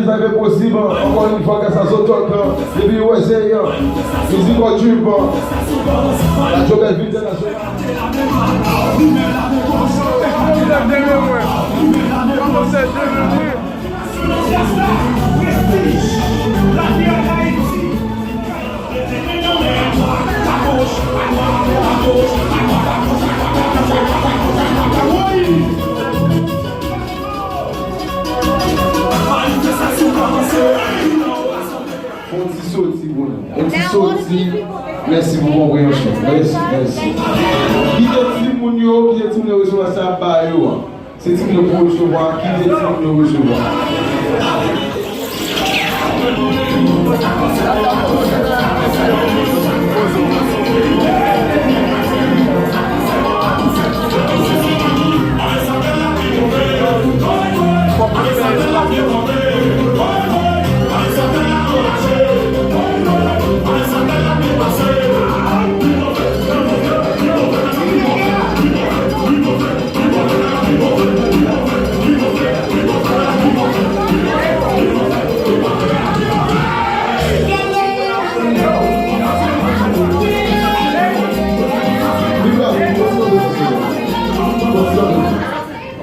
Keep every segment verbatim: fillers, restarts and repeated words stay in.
Sa te posib, ankò yon fwa, gras a Zotok, depi U S A, Mizik Kòtib, Radyo Bèlvi Entènasyonal. Fon ti soti pou nou. Fon ti soti. Mèsi pou konpreyansyon. Mèsi, mèsi. Kite timoun yo, kite timoun yo resevwa sa y ap ba yo a. Se timoun yo pou resevwa, kite timoun yo resevwa.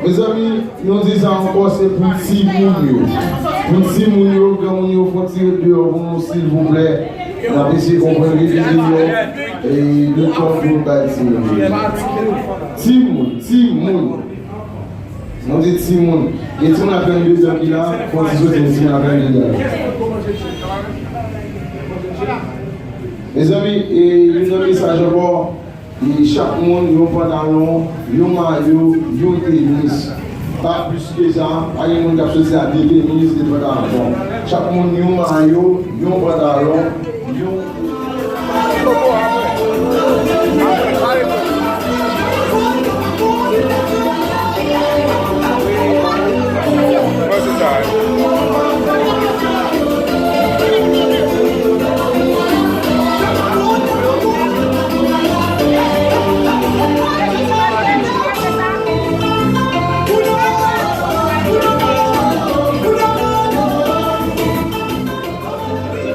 Mezanmi, nou di sa ankò, se pou timoun yo. Pou timoun yo, granmoun yo, fon tire deyò pou nou, silvouplè. N ap eseye konprann rele deyò. E nou konn pou n bay timoun yo. Timoun, timoun. Nou di timoun. Gen timoun a trannde zan ki la, fò ti soti, gen timoun a trannde zan. Mezanmi, e, yon lòt mesaj ankò, e, chak moun, yon pantalon, yon mayo, yon tenis. Pa plis ke sa, pa gen moun k ap soti a de tenis, de pantalon. Bon, chak moun, yon mayo, yon pantalon, yon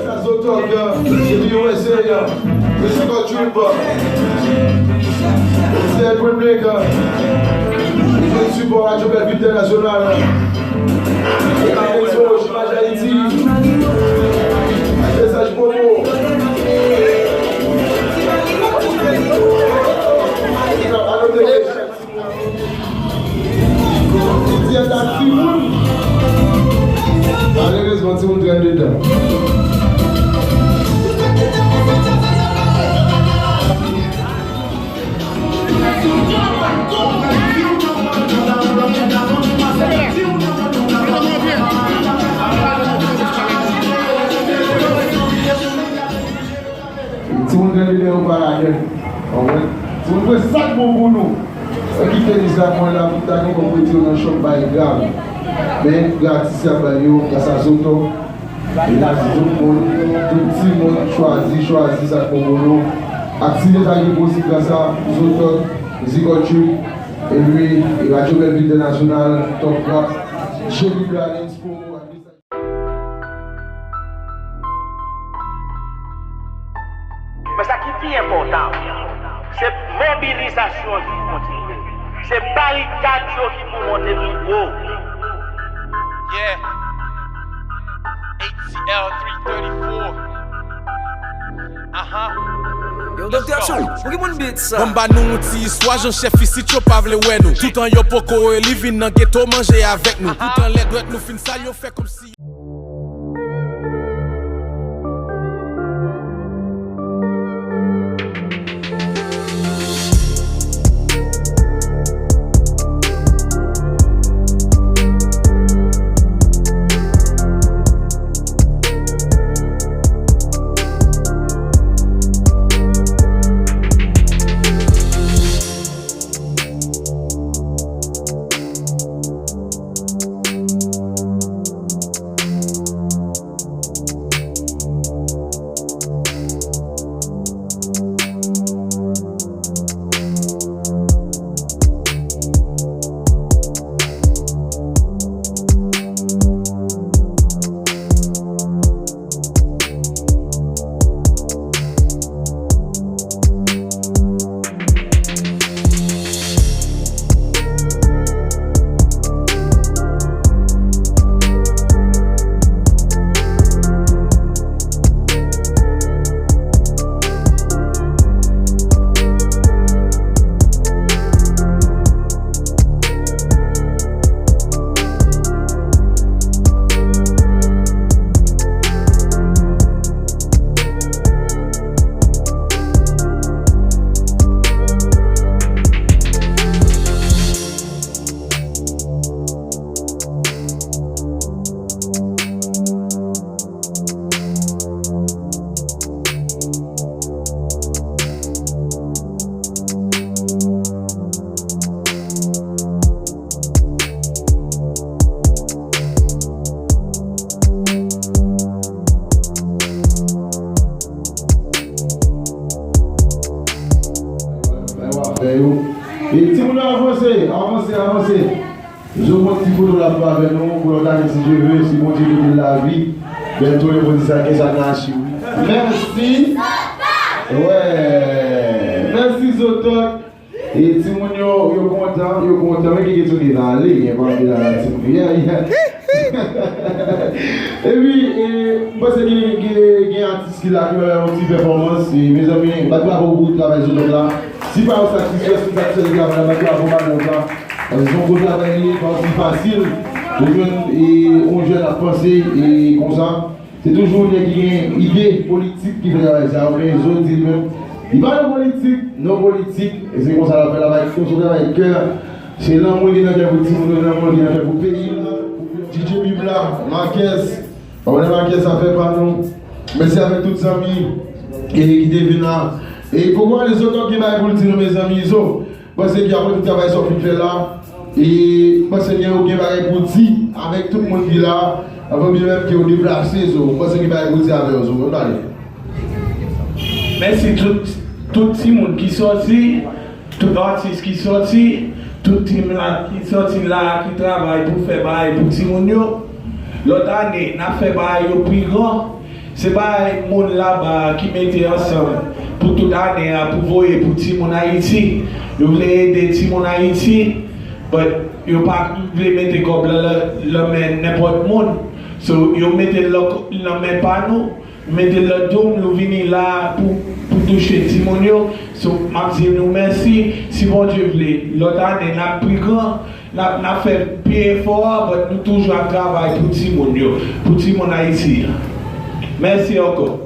Sa Zotok, depi U S A, Mizik Kòtib, Fidèl Piblik, Fidèl Sipò, Radyo Bèlvi Entènasyonal, Evanjil Jimaj Ayiti, Mesaj Pwopo, Anote Ti yèt a timoun. Malerezman, timoun trannde zan. Timoun trannde zan yo pa la gè. Konprann? Timoun pran sa k bon pou nou. Yo kite li sa, mwen la, pou ta gen kòb rete yo nan chòp bay grav. Men, gratis y ap bay yo, gras a Zotok. E n ap di tout moun, tout timoun, chwazi, chwazi sa k bon pou nou. Aktivite sa ki posib gras a Zotok, Zikòtchik, epi, e Radyo Bèlvi Entènasyonal, Top Rap, J B Brown, Inspo, Men sa ki pi enpòtan, se mobilizasyon an ki pou kontinye. Se barikad yo ki pou monte pi wo. Yeah. A T L three thirty-four. Aha. Yo, Doktè Chou, pou ki moun beat sa? Ban m ba nou yon ti istwa, jan chèf isit yo pa vle wè nou. Toutan yo poko eli vin nan geto manje avèk nou. Toutan lè dwèt nou fin sal, yo fè kòmsi E timoun yo avanse, avanse, avanse. Zo pran ti foto la pou avè nou, pou lòt ane si Dye ve, si Bondye prete l lavi. Bèto le pran sa, ke sa nan achiv. Mèsi. Wè. Mèsi Zotok. E timoun yo, yo kontan, yo kontan. Men ki gen tou gen ale, gen pa gen la timoun. Yeah, yeah. Epi, e, m panse gen, gen, gen atis ki la, ki va fè yon ti pèfòmans. E, mezanmi, bat bravo pou travay Zotok la. Si pa yo satisfè, si satisfè de travay la, bat bravo Madanm la. Paske se yon gwo travay li ye, pa osi fasil. Ou jwenn, e, yon jèn ap panse, e, konsa. Se toujou nèg ki gen ide politik ki fè travay sa yo, men Zo di li menm, li pa nan politik, non politik, e se konsa l ap fè travay, se yon travay kè, se lanmou li gen nan kè pou timoun yo, lanmou li gen nan kè pou peyi l. D J Bib la, Marquez, Papa Marquez, sa fè pa nou. Mèsi avèk tout zanmi e ki te vin la. E koko ale Zo, Zo gen bagay pou l di nou, mezanmi, Zo. Mwen panse ke apre tout travay sa w fin fè la, e mwen panse ke ou gen bagay pou di avèk tout moun ki la, anvan byen menm ke w deplase, Zo. Mwen panse gen bagay pou di avè yo, Zo. Ann pale. Mèsi tout, tout timoun ki sòti, tout atis ki sòti, tout tim la ki sòti la, ki travay pou fè bagay pou timoun yo. Lòt ane, n ap fè bagay yo pi gran. Se pa moun laba a ki mete ansanm pou tout ane a pou voye pou timoun Ayiti. Yo vle ede timoun Ayiti, but yo pa vle mete kòb la lan, lan men nenpòt moun. So, yo mete l lan, lan men pa nou, mete l lan do m, nou vini la pou, pou touche timoun yo. So, m ap di nou mèsi. Si Bondye vle, lòt ane, n ap pi gran. N ap, n ap fè pi efò a, but nou toujou ap travay pou timoun yo, pou timoun Ayiti an. Mèsi ankò.